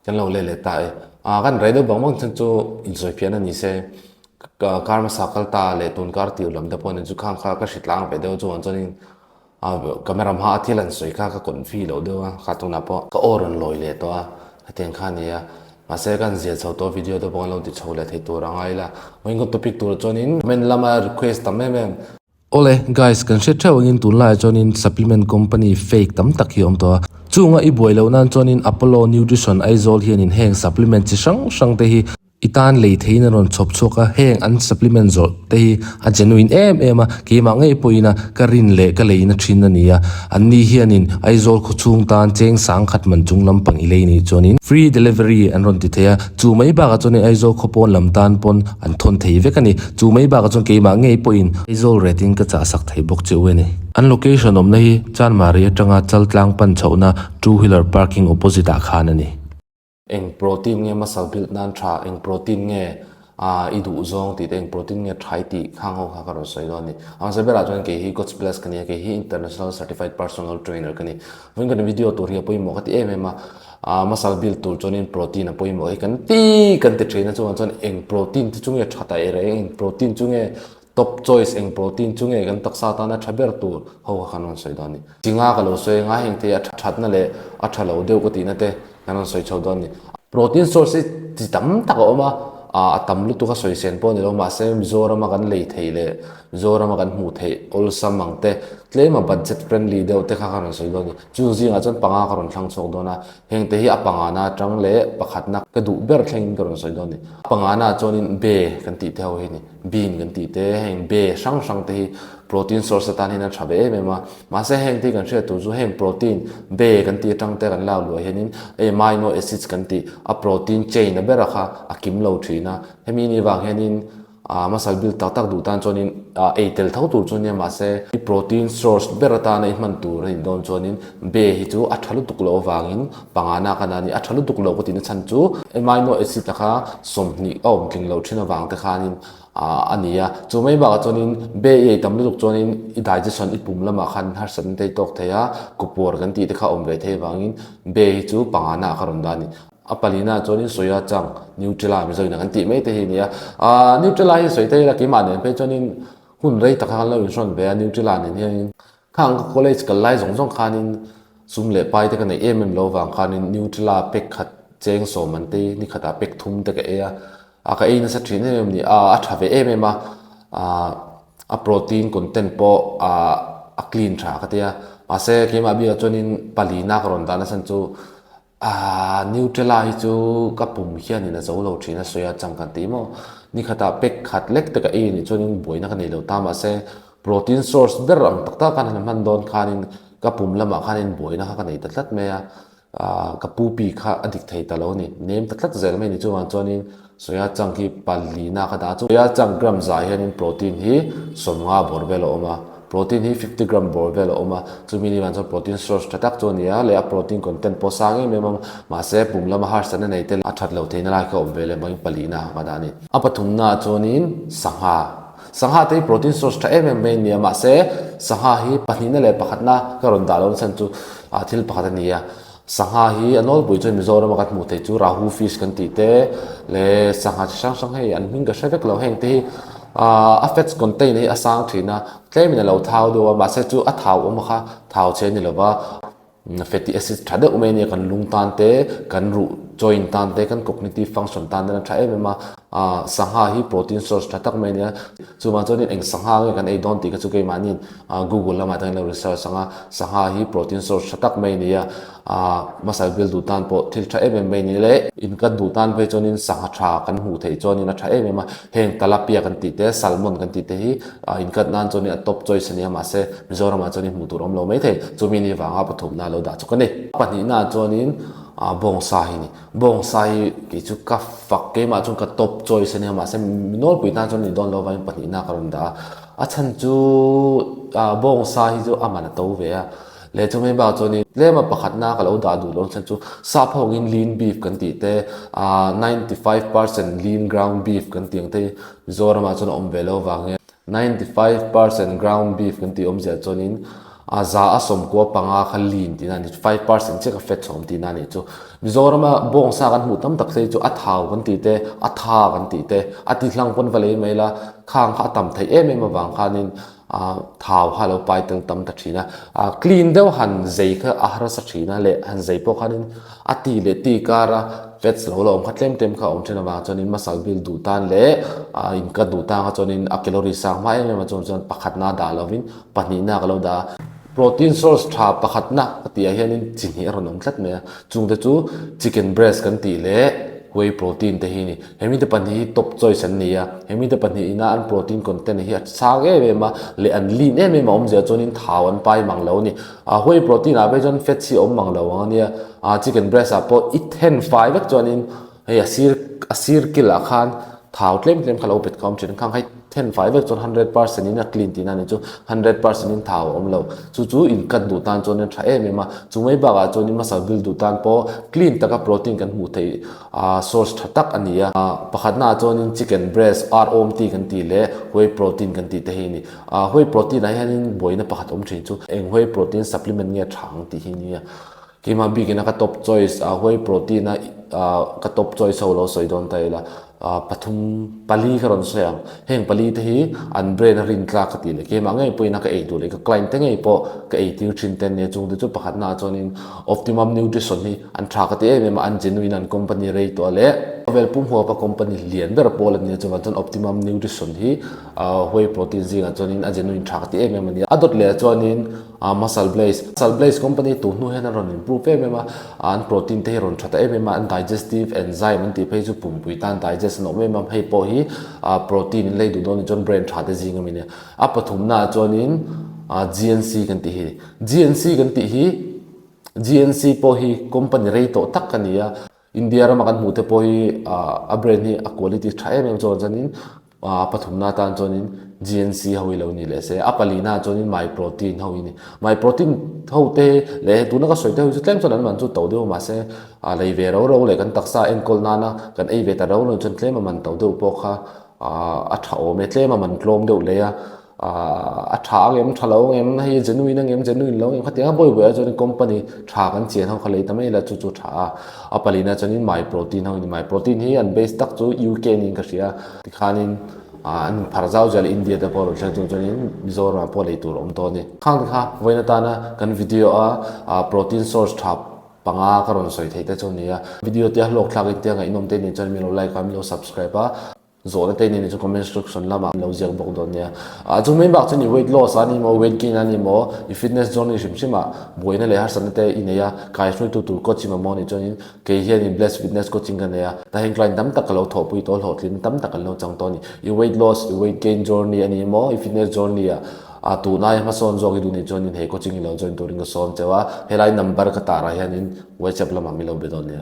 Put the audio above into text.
Kan lo let leh ta e. Ah kan rei deuh bang bang chhan chu insawifiahna ni se kar hmasa kal ta leh tun kar tir lam te pawh nen chu khang kha ka hri tlang ve deuh chuan chuanin ah camera hma a thil an sawi kha ka confi loh deuh a kha tunah pawh ka aw rawn lawi leh tawh a hetiang kha a ni a mahse kan ziah chho tawh video te pawh kan lo ti chho leh thei tur a ngai ila vawiin topic tur chuanin comment lama request tam em em. Awle, guys, kan hre theuh angin tunlaiah chuanin supplement company fake tam tak hi a awm tawh a. Chunga i buai loh nan chuanin Apollo Nutrition Aizawl hianin heng supplement chi hrang hrang te hi i tan lei theihin a rawn chhawp chhuak a. Heng an supplement zawrh te hi a genuine em em a, keimah ngei pawhin a ka rin leh ka leina thin a ni a. Anni hianin Aizawl khawchhung tan cheng sangkhat man chung lampang i lei nih chuanin free delivery an rawn ti thei a. Chu mai bakah chuanin Aizawl khawpawn lam tan pawn an thawn thei vek a ni. Chu mai bakah chuan keimah ngei pawhin Aizawl ret in ka chah sak thei bawk che u a ni. An location awmna hi Chanmari atanga Chaltlang pan chhohna two wheeler parking opposite ah khan a ni. Eng protein nge muscle build nan tha, eng protein nge ah i duh zawng tih te, eng protein nge tha i tih khang ho kha ka rawn sawi dawn a ni. A hmasa berah chuan kei hi Coach Bless ka ni a, kei hi International Certified Personal Trainer ka ni. Vawiin kan video tur hi a pawimawh ka ti em em a, ah muscle build tur chuanin protein a pawimawh hi kan ti kan ti thin a chuvang chuan eng protein te chu nge tha ta ereh eng protein chu nge top choice eng protein chu nge kan taksa tana tha ber tur ho kha kan rawn sawi dawn a ni. Chinga ka lo sawi anga heng te a thatna leh a tha lo deuh ka tihna te kan rawn sawi chho dawn a ni. Protein source hi chi tam tak a awm a, ah a tam lutuk a sawi sen pawh a ni lo mahse Mizorama kan lei theih leh Mizorama kan hmuh theih awlsam ang te tlema budget friendly deuh te kha ka rawn sawi dawn a ni. Chung zingah chuan panga ka rawn thlang chhuak dawn a, heng te hi a pangana atang leh pakhatna ka duh ber thlengin ka rawn sawi dawn a ni. A pangana chuanin be kan tih te ho hi a ni, bean kan tih te, heng be hrang hrang te hi protein source atan hian a tha ve em em a. Mahse heng te hi kan hriat tur chu heng protein be kan tih atang te kan lak luah hianin hei amino acids kan tih a protein chain a bera kha a kim lo thin a, hemi ni vang hianin A muscle build tak tak duh tan chuanin ei tel tho tur chu ania mahse i protein source ber atana i hman tur a nih dawn chuanin be hi chu a tha lutuk loh avangin pangana ka na a ni. A tha lutuk loh ka tihna chhan chu amino acid a kha 20 a awm tling lo thin avang te khanin a ni a. Chu mai bakah chuanin be i ei tam lutuk chuanin i digestion i pum lamah khan harsatna te i tawk thei a, kupuar kan tih te kha a awm ve thei avangin be hi chu pangana ah ka rawn dah a ni. A palina chuanin soya chunk, Nutella Mizo in a kan tih mai te hi a ni a. Aaa Nutella hi sawi thei ila keimah nen phei chuanin hun rei tak kha kan lo inhrawn ve a Nutella nen hianin khang ka college kal lai zawng zawng khanin sum leh pai te ka neih em em lo vang khanin Nutella pack khat cheng sawm an te ni khatah pack thum te ka ei a, a ka ei nasa thin em em a ni a, a tha ve em em a aaa a protein content pawh aaa a clean tha ka ti a mahse keimah bikah chuanin palina ka rawn dah nasa chu Aaa Nutella hi chu ka pum hianin a zo lo thin a sawi a chang kan ti maw? Ni khatah pack khat lek te ka ei anih chuanin buaina ka nei lo ta mahse protein source ber ang tak tak khan han hman dawn khanin ka pum lamah khanin buaina kha ka nei ta tlat mai a, aaa ka pupi kha a dik thei ta lo a ni, nem ta tlat zel mai a ni chuvang chuanin soya chunk hi palina ka dah a chu soya chunk gram zah hianin protein hi 50 bawr vel a awm a. Protein hi 50 gram bawr vel a awm a, chumi ni vang chuan protein source tha tak chu a ni a, leh a protein content pawh sang em em a, mahse pum lama harsatna nei te a that loh theihna lai kha awm ve leh bangin palihna ang a dah a ni. A pathumna ah chuanin sangha, sangha te hi protein source tha em em mai a ni a, mahse sangha hi pahnihna leh pakhatna ka rawn dah lohna chhan chu thil pakhat a ni a, Sangha hi a nawlpui chuan Mizorama kan hmuh theih chu Rahu fish kan tih te leh sangha chi hrang hrang hei an hming ka hre vek lo heng te hi ahh a fats contain hi a sang thin a tlemin a lo thau deuh a mahse chu a thau awm kha thau che a ni lova fatty acid tha deuh mai a nia kan lung tan te kan ruh joint tan te kan cognitive function tan te a tha em em a ahh sangha hi protein source tha tak mai a nia chuvang chuanin eng sangha nge kan ei dawn tih kha chu keimahniin Google lamah te hian lo research ang a, sangha hi protein source tha tak mai a ni a, muscle build duh tan pawh thil tha em em mai a ni le. In cut duh tan phei chuanin sangha tha kan hmuh theih chuanin a tha em em a, heng talapia kan tih te, salmon kan tih te hi in cut nan chuanin a top choice a ni a, mahse Mizoramah chuanin hmuh tur a awm lo mai thei, chumi ni vanga pathumna lo dah chuk a ni. Pahnihnaah chuanin bawngsa hi a ni. Bawngsa hi kei chu ka fak keimah chuan ka top choice a nia mahse mi nawlpui tan chuan ni dawn lo avangin pahnihna ka rawn dah a, a chhan chu ah bawngsa hi chu a man a to ve a, leh chu mai bakah chuanin tlema pakhatna ka lo dah duh lo chhan chu sap ho angin lean beef kan tih te ah 95% lean ground beef kan tih ang te hi Mizoramah chuan a awm ve lo avangin 95% ground beef kan tih awmzia chuanin. A 25% kha lean tihna a ni, 5% chiah kha fat chhawm tihna a nih chu. Mizorama bawngsa kan hmuh tam tak phei chu a thau kan tih te, a tha kan tih te, a ti hlang pawn va lei mai la, khang kha a tam theih em em avang khanin thau kha a lo pai tel tam ta thin a. Clean deuh han zei kha a harsa thin a leh han zei pawh khanin a ti leh ti kara fats lo la awm kha tlem tlem kha a awm thin avang chuanin muscle build duh tan leh in cut duh tan kha chuanin a calorie sang hma em em a chuan chuan pakhatna dah lovin Pahnihna ka lo dah a, protein source tha pakhatna ka tih ah hianin chi hnih a rawn awm tlat mai a, chungte chu chicken breast kan tih leh whey protein te hi a ni. He mite pahnih hi top choice an ni a, he mite pahnih ina an protein content hi a sang em em a leh an lean em em a awmzia chuanin thau an pai mang lo a ni. Ah whey protein ah phei chuan fats hi a awm mang lo ang a nia, ah chicken breast ah pawh i then fai vek chuanin Hei a sir a sir kil ah khan thau tlem tlem kha lo bet khawm thin khang hei then fai vek chuan 100% in a clean tihna ni chu 100% in thau a awm lo chu chu in cut duh tan chuan a tha em em a chu mai bakah chuan in muscle build duh tan pawh clean taka protein kan hmuh theih ah source tha tak a ni a pakhatna ah chuan in chicken breast ar awm tih kan tih leh whey protein kan tih te hi a ni ah whey protein ah hian in buaina pakhat awm thin chu eng whey protein supplement nge tha ang tih hi a nia. Keimah bikin a ka top choice a whey protein a ka top choice ho lo sawi dawn ta ila pathum pali ka rawn sawi ang. Heng pali te hi an brand a rin tlak ka tih leh keimah ngei pawhin a ka ei duh leh ka client te ngei pawh ka ei tir thin te ania chung te chu pakhatna ah chuanin Optimum Nutrition hi an tha ka ti em em a an genuine an company rei tawh a leh khawvel pum huapa company lian ber pawl ania chuvang chuan Optimum Nutrition hi whey protein zingah chuanin a genuine tha ka ti em em ania. A dawt leh ah chuanin Ah Muscle Blaze, Muscle Blaze company tu hnu hian an rawn improve em em a, an protein te hi rawn tha ta em em a, an digestive enzyme an tih phei chu pumpui tan digest an awm em em a, hei pawh hi ah protein in lei duh dawn ni chuan brand tha te zing ami nia. A pathumna ah chuanin ah GNC kan tih hi, GNC kan tih hi GNC pawh hi company rei tawh tak a ni a, India rama kan hmuh te pawh hi a brand hi a quality tha em em chuan chuanin a pathumna atan chuanin GNC ho hi lo ni leh se a palina ah chuanin my protein ho hi ni my protein ho te leh tuna ka sawi te ho hi chu tlem chuan an man chu to deuh mahse a lei ve ro ro leh kan taksa enkawl nana kan ei ve ta ro ro chuan tlem a man to deuh pawh kha a tha awm e tlem a man tlawm deuh leh a a tha ang em tha lo ang em hei genuine ang em genuine lo ang em khatiang a buai buai ah chuan company tha kan chian ho kha lei ta mai ila chu chu tha a a palina chuanin my protein ho a ni my protein hi an base tak chu UK niin ka hria tikhanin an inphar zau zel India te pawh a rawn thleng chung chuanin Mizoram ah pawh lei tur a awm tawh a ni khang te kha vawiin atana kan video a protein source tha panga ka rawn sawi theih te chu a ni a video te a hlawk thlak in te a ngaihnawm te nen chuan min lo like a min lo subscribe a. Zawhna te nen chu comment section lamah an lo ziak bawk dawn nia. Ah chu mai bak chuan i weight loss a ni maw, weight gain a ni maw, i fitness journey hrim hrim ah buaina leh harsatna te i nei a, kaihruaitu tur coach i mamawh anih chuanin kei hianin Bless Fitness Coaching ka nei a, tah hian client tam tak ka lo thawhpui tawh hlawhtlin tam tak an lo chang tawh a ni. I weight loss, i weight gain journey a ni maw, i fitness journey ah ah tun aia hmasawn zawk i duh nih chuanin he coaching i lo join turin ka sawm cheu a, helai number ka tarah hianin WhatsApp lamah min lo be dawn nia.